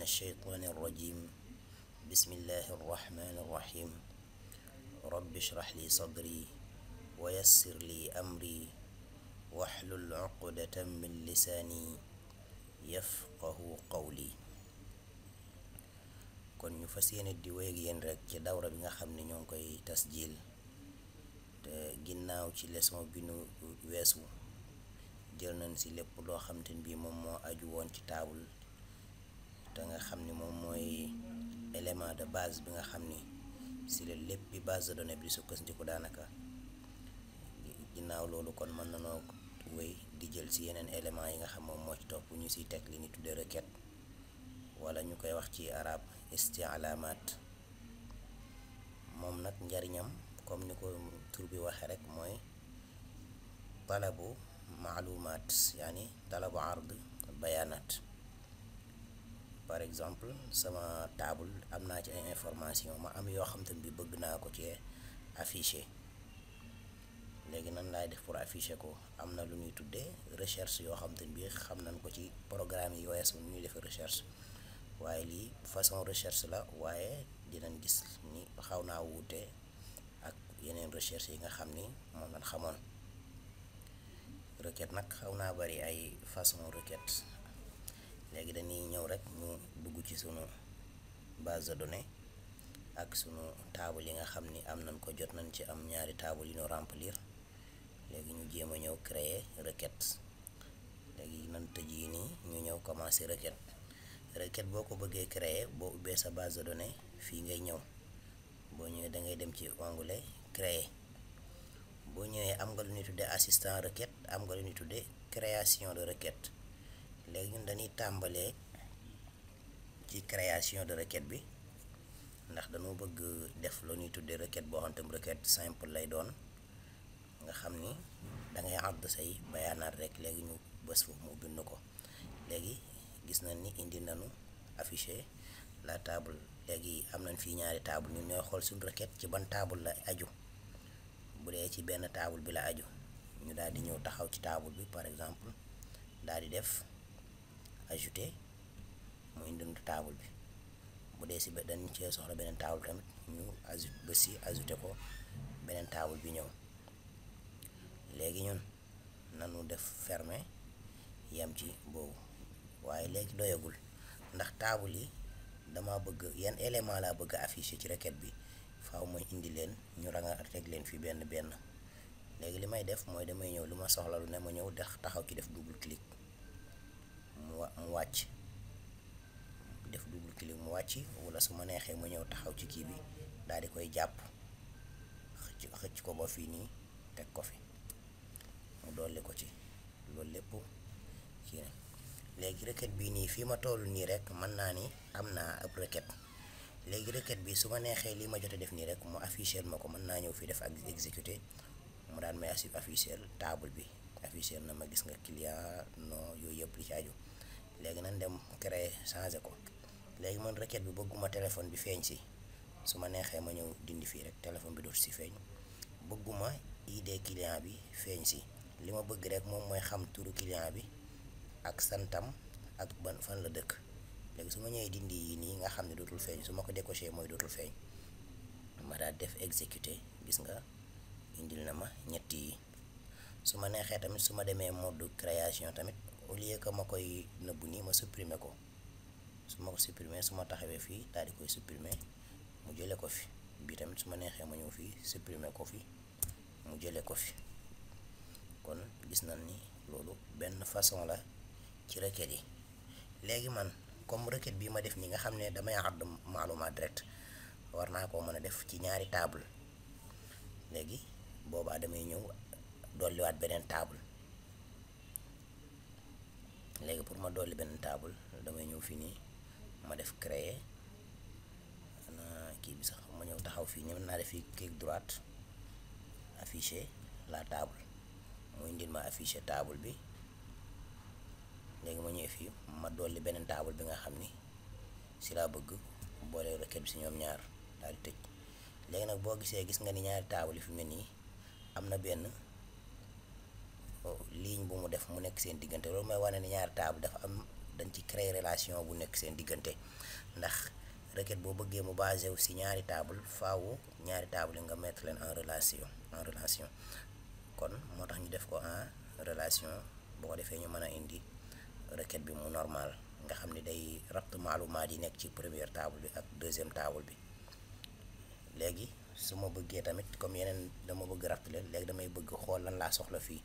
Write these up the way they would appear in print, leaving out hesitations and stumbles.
الشيطان الرجيم بسم الله الرحمن الرحيم رب اشرح لي صدري ويسر لي أمري واحلل عقدة من لساني يفقه قولي. kon ñu fas yéene di wéy ak yéen rek ci dawra bi nga xam ne ñoo ngi koy tasjil te ginnaaw ci leçon bi nu weesu jël nañ si lépp loo xam te ne bii moom moo aju woon ci taabul te nga xam ni moom mooy élément de base bi nga xam ni si la lépp bi base de données bi sukkandiku daanaka. ginnaaw loolu kon mën nanoo wéy di jël si yeneen éléments yi nga xam moom moo ci topp ñu siy teg li ni tuddee requête wala ñu koy wax ci arab isti'laamaat. moom nag njariñam comme ni ko tur bi waxee rek mooy talabu maalumaat yaani talabu ard bayaanaat. par exemple sama table am naa ci ay information ma am yoo xam te ne bi bëgg naa ko ci afficher. léegi nan laay def pour afficher ko am na lu ñuy tuddee recherche yoo xam te ne bi xam nañ ko ci programme yi weesu ñuy def recherche, waaye lii façon recherche la waaye dinañ gis ni xaw naa wuute ak yeneen recherche yi nga xam ni moom lañ xamoon. requête nag xaw naa bari ay façon requête. léegi dañuy ñëw rek ñu dugg ci sunu base de données ak sunu table yi nga xam ni am nañ ko, jot nañ ci am ñaari table yi ñu remplir. léegi ñu jéem a ñëw créer requête. léegi nan tëj yi nii ñu ñëw commencer requête. requête boo ko bëggee créer boo ubbee sa base de données fii ngay ñëw, boo ñëwee da ngay dem ci onglet créer. boo ñëwee am nga lu ñuy tuddee assistant requête, am nga lu ñuy tuddee création de requête. léegi ñun dañuy tàmbalee ci création de requête bi ndax dañoo bëgg def lu ñuy tuddee requête boo xam te requête simple lay doon nga xam ni da ngay àdd say bayaanaat rek. léegi ñu bës foofu mu bind ko. léegi gis nañ ni indi nañu afficher la table. léegi am nañ fii ñaari table, ñun ñooy xool suñu requête ci ban table la aju. bu dee ci benn table bi la aju ñu daal di ñëw taxaw ci table bi, par exemple daal di def ajouter mu indi table bi. bu dee si dañ cee soxla beneen table tamit ñu ajoute ba si ajouter ko beneen table bi ñëw. léegi ñun nanu def fermer yem ci boobu, waaye léegi doyagul ndax table yi dama bëgg yan élément laa bëgg a afficher ci requête bi, faaw mooy indi leen ñu ranga teg leen fi benn benn. léegi li may def mooy damay ñëw lu ma soxla lu ne ma ñëw def taxaw ci def double clic mu wàcc, def double clic mu wàcc, wala su ma neexee ma ñëw taxaw ci kii bi daal di koy jàpp xëcc ko ba fii nii teg ko fi mu dolli ko ci. loolu lépp kii na. léegi requête bii nii fii ma toll nii rek mën naa ni am naa ab requête. léegi requête bi su ma neexee lii ma jot a def nii rek mu afficher ma ko, mën naa ñëw fii def ak exécuter mu daan may afficher table bi, afficher na ma, gis nga client non yooyu yëpp li ci aju. léegi nañ dem créer changer ko. léegi man requête bi bëgguma téléphone bi feeñ si, su ma neexee ma ñëw dindi fii rek téléphone bi dootu si feeñ. bëgguma ID client bi feeñ si, li ma bëgg rek moom mooy xam turu client bi ak santam ak ban fan la dëkk. léegi su ma ñëwee dindi yi nii nga xam ne dootul feeñ, su ma ko décoché mooy dootul feeñ, ma daal def exécuter. gis nga indil na ma ñetti yi. su ma neexee tamit su ma demee mode création tamit au lieu que ma koy nëbbu nii ma supprimer ko. su ma ko supprimer su ma taxawee fii daal di koy supprimer mu jële ko fi. bii tamit su ma neexee ma ñëw fii supprimer ko fi mu jële ko fi. kon gis nañ ni loolu benn façon la ci requête yi. léegi man comme requête bii ma def nii nga xam ne damay àdd maalumaat direct, war naa koo mën a def ci ñaari table. léegi boobaa damay ñëw dolliwaat beneen table. léegi pour ma dolli beneen table damay ñëw fii nii ma def créer na kii bi sax ma ñëw taxaw fii ñëw naa def fii clic droite afficher la table mu indil ma afficher table bi. léegi ma ñëwee fii ma dolli beneen table bi nga xam ni si laa bëgg boole requête bi si ñoom ñaar daal di tëj. léegi nag boo gisee gis nga ni ñaari table yi fi mu ne nii am na benn ligne bu mu def mu nekk seen diggante, loolu mooy wane ni ñaari table dafa am dañ ci créer relation bu nekk seen diggante, ndax requête boo bëggee mu basé wu si ñaari table faawu ñaari table yi nga mettre leen en relation kon moo tax ñu def ko en relation. boo ko defee ñu mën a indi requête bi mu normal nga xam ni day rabt maalumaat yi nekk ci première table bi ak deuxième table bi. léegi su ma bëggee tamit comme yeneen dama bëgg rabt leen, léegi damay bëgg xool lan laa soxla fii.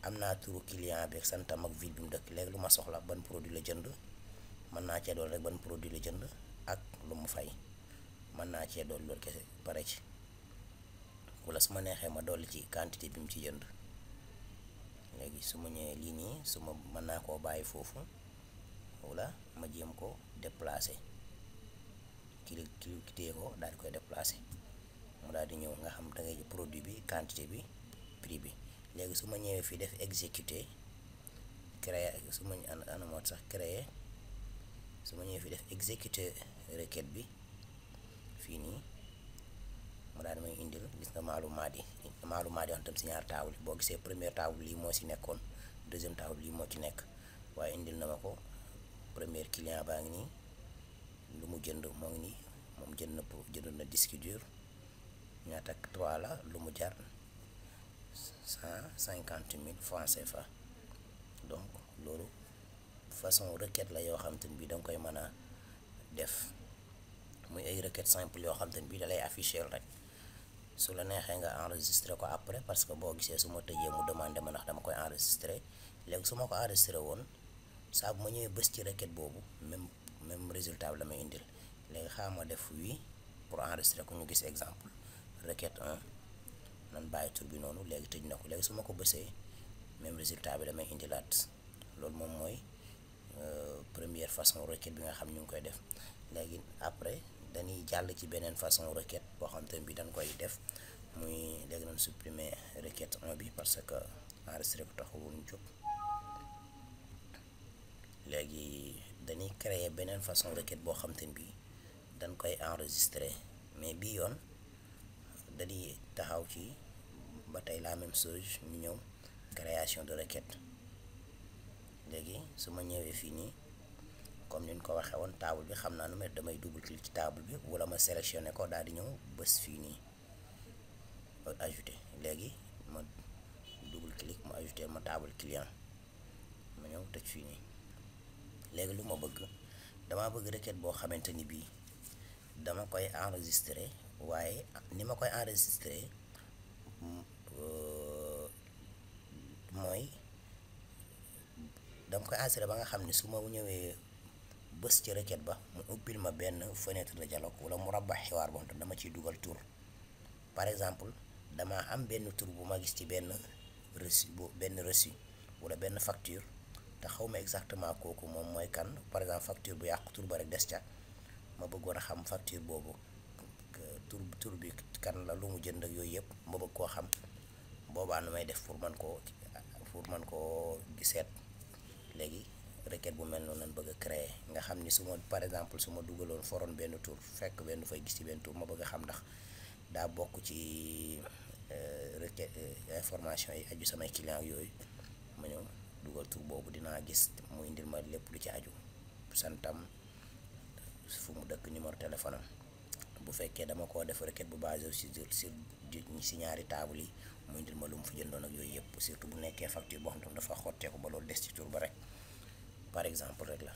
am naa turu client bi santam ak ville bi mu dëkk, léegi lu ma soxla ban produit la jënd, mën naa cee dool rek ban produit la jënd ak lu mu fay, mën naa cee dool loolu kese pare ci. wala su ma neexee ma dolli ci quantité bi mu ci jënd. léegi su ma ñëwee lii nii su ma mën naa koo bàyyi foofu wala ma jéem ko déplacer, cliquer ko daal di koy déplacer mu daal di ñëw nga xam da ngay produit bi, quantité bi, prix bi. léegi su ma ñëwee fii def exécuter créer, su ma anamoot sax créer, su ma ñëwee fii def exécuter requête bi fii nii mu daal di may indil gis nga maalumaat yi wax tam si ñaar table boo gisee première table lii moo si nekkoon, deuxième table lii moo ci nekk, waaye indil na ma ko. premier client baa ngi nii lu mu jënd moo ngi nii, moom jënd na disque dur ñaata ak 3 la, lu mu jar 150 000 francs CFA. donc loolu façon requête la yoo xam te ne bii da nga koy mën a def muy ay requête simple yoo xam te ne bii da lay afficher rek. su la neexee nga enregistrer ko après, parce que boo gisee su ma tëjee mu demandé ma ndax dama koy enregistrer. léegi su ma ko enregistré woon saa bu ma ñëwee bës ci requête boobu même résultat bi la may indil. léegi xaaral ma def oui pour enregistrer ko ñu gis exemple. requête 1 nan bàyyi tur bi noonu, léegi tëj na ko. léegi su ma ko bësee même résultat bi damay indilaat. loolu moom mooy première façon requête bi nga xam ñu ngi koy def. léegi après dañuy jàll ci beneen façon requête boo xam te ne bi dañ koy def muy léegi nañ supprimer requête 1 bi parce que enregistré ko taxawul ñu jóg. léegi dañuy créer beneen façon requête boo xam te ne bi dañ koy enregistrer, mais bii yoon dañuy taxaw ci ba tey la même chose, ñu ñëw création de requête. léegi su ma ñëwee fii nii comme ni ñu ko waxee woon table bi xam naa nu may damay double clic ci table bi wala ma sélectionné ko daal di ñëw bës fii nii ajouté. léegi ma double clic ma ajouté ma table client, ma ñëw tëj fii nii. léegi lu ma bëgg, dama bëgg requête boo xamante ni bii dama koy enregistrer, waaye ni ma koy enregistrer mooy dama koy enregistrer ba nga xam ne su ma ñëwee bës ci requête ba mu ubbil ma benn fenêtre de dialogue wala mu rabba xiwaar boo xam dama ciy dugal tur. par exemple dama am benn tur bu ma gis ci benn reçu wala benn facture te xaw ma exactement kooku moom mooy kan. par exemple facture bu yàqu tur ba rek des ca, ma bëggoon a xam facture boobu tur bi kan la, lu mu jënd ak yooyu yëpp ma bëgg koo xam. boobaa nu may def pour man koo giseet. léegi requête bu mel noonu lañ bëgg a créer nga xam ni su ma par exemple su ma dugaloon foroon benn tur fekk benn fay gis ci benn tur, ma bëgg a xam ndax daa bokk ci requête information yi aju samay client yooyu, ma ñëw dugal tur boobu dinaa gis mu indil ma lépp lu ci aju, santam, fu mu dëkk, numéro téléphone am. bu fekkee dama ko def requête bu basé si ñaari table yi mu indil ma lu mu fi jëndoon ak yooyu yëpp, surtout bu nekkee facture boo xam ne dafa xotteeku ba loolu des ci tur ba rek par exemple rek la.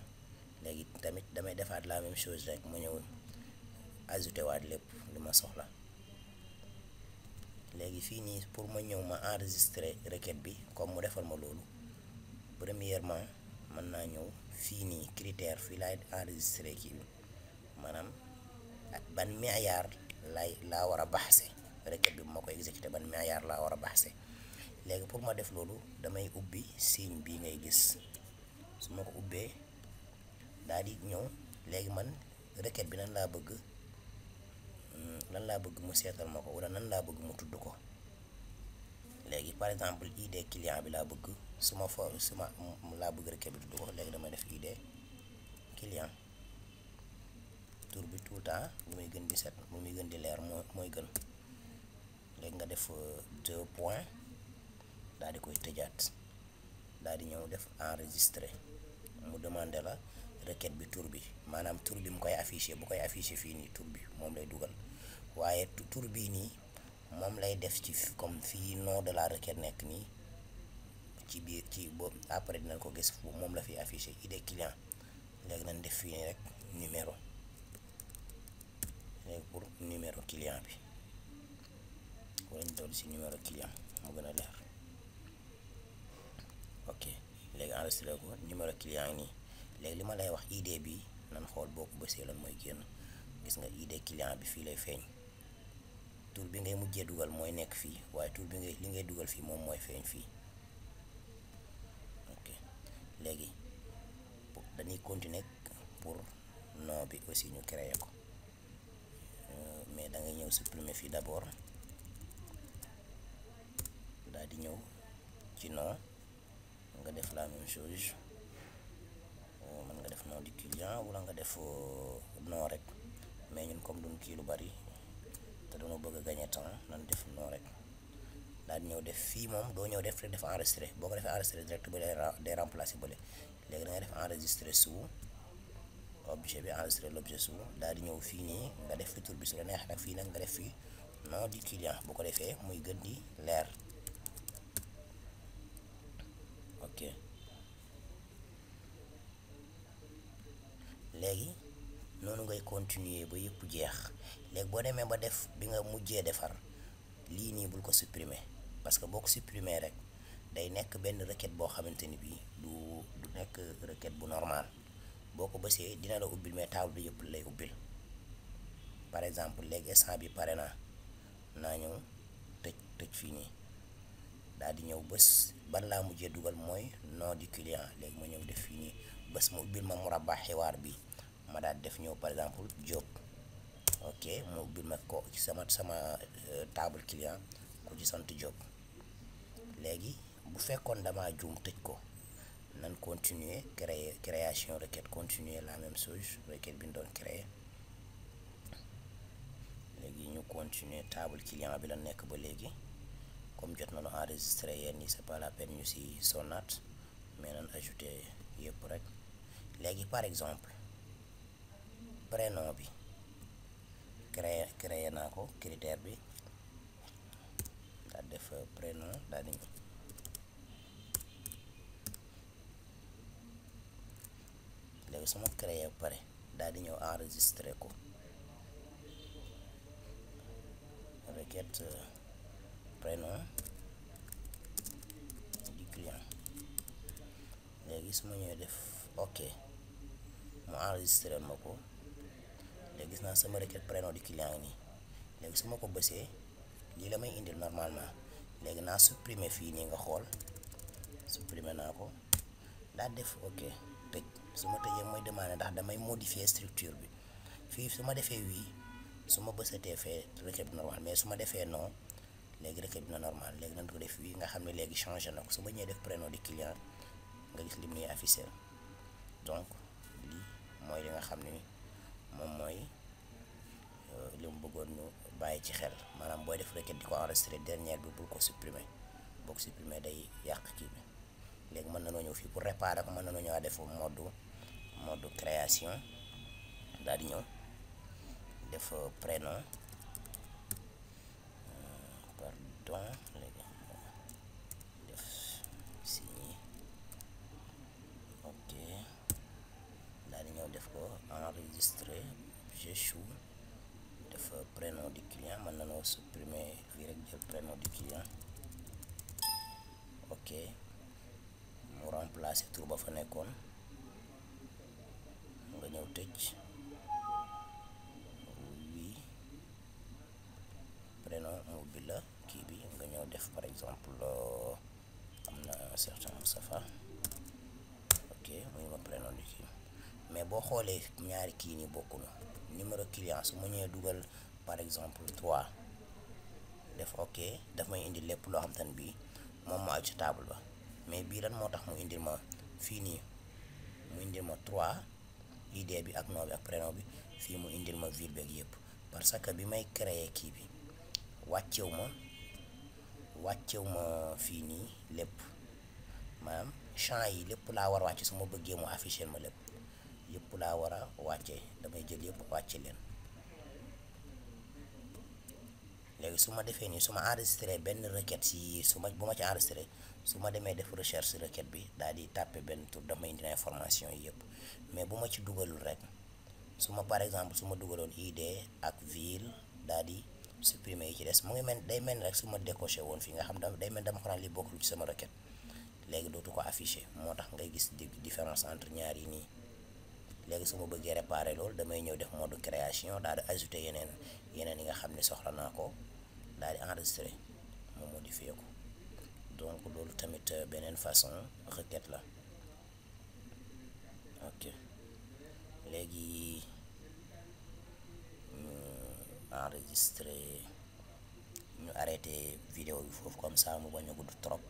léegi tamit damay defaat la même chose rek ma ñëw ajouté waat lépp lu ma soxla. léegi fii nii pour ma ñëw ma enregistrer requête bi comme mu defal ma loolu, premièrement mën naa ñëw fii nii critère, fii laay enregistrer kii bi maanaam ban meeyaar laa war a baxse requête bi bu ma ko exécuté, ban meeyaar laa war a baxse. léegi pour ma def loolu damay ubbi signe bii ngay gis. su ma ko ubbee daal di ñëw léegi man requête bi nan laa bëgg mu seetal ma ko, wala nan laa bëgg mu tudd ko. léegi par exemple ID client bi laa bëgg, su ma laa bëgg requête bi tudd ko. léegi damay def ID client, tur bi tout le temps lu muy gën di set, lu muy gën di leer mooy gën. léegi nga def 2 points daal di koy tëjaat, daal di ñëw def enregistrer mu demandé la requête bi tur bi maanaam tur bi mu koy affiché bu koy affiché fii nii tur bi moom lay dugal waaye tur bii nii moom lay def ci comme fii nom de la requête nekk nii ci biir ci boobu après dinañ ko gis moom la fi affiché ID client. léegi nañ def fii nii rek numéro léegi pour numéro client bi wala ñu doon ci numéro client mu gën a leer. ok léegi enregistré ko numéro client nii léegi li ma lay wax ID bi nan xool boo ko bësee lan mooy génn gis nga ID client bi fii lay feeñ tur bi ngay mujjee dugal mooy nekk fii waaye tur bi li ngay dugal fii moom mooy feeñ fii. ok léegi dañuy continuer pour nom bi aussi ñu créer ko mais da ngay ñëw supprimer fii d'abord daal di ñëw ci nom nga def la même chose mën nga def nom du client wala nga def nom rek mais ñun comme duñ kii lu bari te dañoo bëgg a gagner temps nan def nom rek daal di ñëw def fii moom doo ñëw def rek def enregistré boo ko defee enregistré direct ba day remplacer bële léegi da ngay def enregistré sous objet bi enregistré l'objet sous daal di ñëw fii nii nga def fi tur bi su la neex nag fii nag nga def fii nom du client bu ko defee muy gën di leer. ok léegi noonu ngay continuer ba yëpp jeex léegi boo demee ba def bi nga mujjee defar lii nii bul ko supprimer parce que boo ko supprimer rek day nekk benn requête boo xamante ni bii du nekk requête bu normal boo ko bësee dina la ubbil mais table bi yëpp lay ubbil. par exemple léegi instant bi pare naa ñëw tëj fii nii daal di ñëw bës ban laa mujjee dugal mooy nom du client léegi ma ñëw def fii nii bës mu ubbil ma murabba xiwaar bi ma daal def ñëw par exemple Diop. ok mu ubbil ma ko ci sama table client ku ci sant Diop. léegi bu fekkoon dama juum tëj ko nan continuer création requête continuer la même chose requête bi ñu doon créer léegi ñu continuer table client bi la nekk ba léegi comme jot nañu enregistré yenn yi c'est pas la peine ñu ci sonnaat mais nan ajouter yëpp rek. léegi par exemple prénom bi créé naa ko critère bi daal def prénom daal di léegi su ma créé ba pare daal di ñëw enregistré ko requête prénom du client. léegi su ma ñëwee def ok mu enregistré ma ko léegi gis naa sama requête prénom du client nii léegi su ma ko bësee lii la may indil normalement léegi naa supprimer fii nii nga xool supprimer naa ko daa def ok tëj su ma tëjee mooy demandé ndax damay modifier structure bi fii su ma defee wii su ma bësatee fee requête bi normal mais su ma defee non léegi requête bi na normal léegi nañ ko def wii nga xam ne léegi changé na ko su ma ñëwee def prénom du client nga gis lim nii affiché donc lii mooy li nga xam ne moom mooy li mu bëggoon ñu bàyyi ci xel maanaam booy def requête di ko enregistré dernière bi bul ko supprimer boo ko supprimer day yàq kii bi. léegi mën nañoo ñëw fii pour réparer ko mën nañoo ñëwaat def mode création daal di ñëw def prénom pardon léegi def signé ok daal di ñëw def ko enregistré objet chou def prénom du client mën nañoo supprimer fii rek jël prénom du client ok mu remplacer tur ba fa nekkoon nga ñëw tëj oui prénom mu ubbi la kii bi nga ñëw def par exemple am na certain Moustapha ok muy ma prénom du kii mais boo xoolee ñaari kii nii bokkul numéro client su ma ñëwee dugal par exemple 3 def ok daf may indi lépp loo xam te ne bii moom moo aju ci table ba mais bii lan moo tax mu indil ma fii nii mu indil ma 3 ID bi ak nom bi ak prénom bi fii mu indil ma ville beeg yëpp parce que bi may créer kii bi wàccew ma fii nii lépp maanaam champ yi lépp laa war a wàcce su ma bëggee mu afficher ma lépp yëpp laa war a wàcce, damay jël yëpp wàcce leen. léegi su ma defee nii su ma enregistré benn requête si bu ma ci enregistré su ma demee def recherche requête bi daal di tàppe benn tur daf may indi information yi yëpp. mais bu ma ci dugalul rek su ma par exemple su ma dugaloon ID ak ville daal di supprimer yi ci des mu ngi mel day mel rek su ma décoché woon fii nga xam day mel dama xanaa li bokkul ci sama requête. léegi dootu ko affiché moo tax ngay gis différence entre ñaar yi nii. léegi su ma bëggee réparer loolu damay ñëw def mode création daal di ajouter yeneen yi nga xam ne soxla naa ko daal di enregistrer mu modifier ko. donc loolu tamit beneen façon requête la. ok léegi ñu enregistrer ñu arrêté vidéo bi foofu comme ça mu bañ a gudd trop.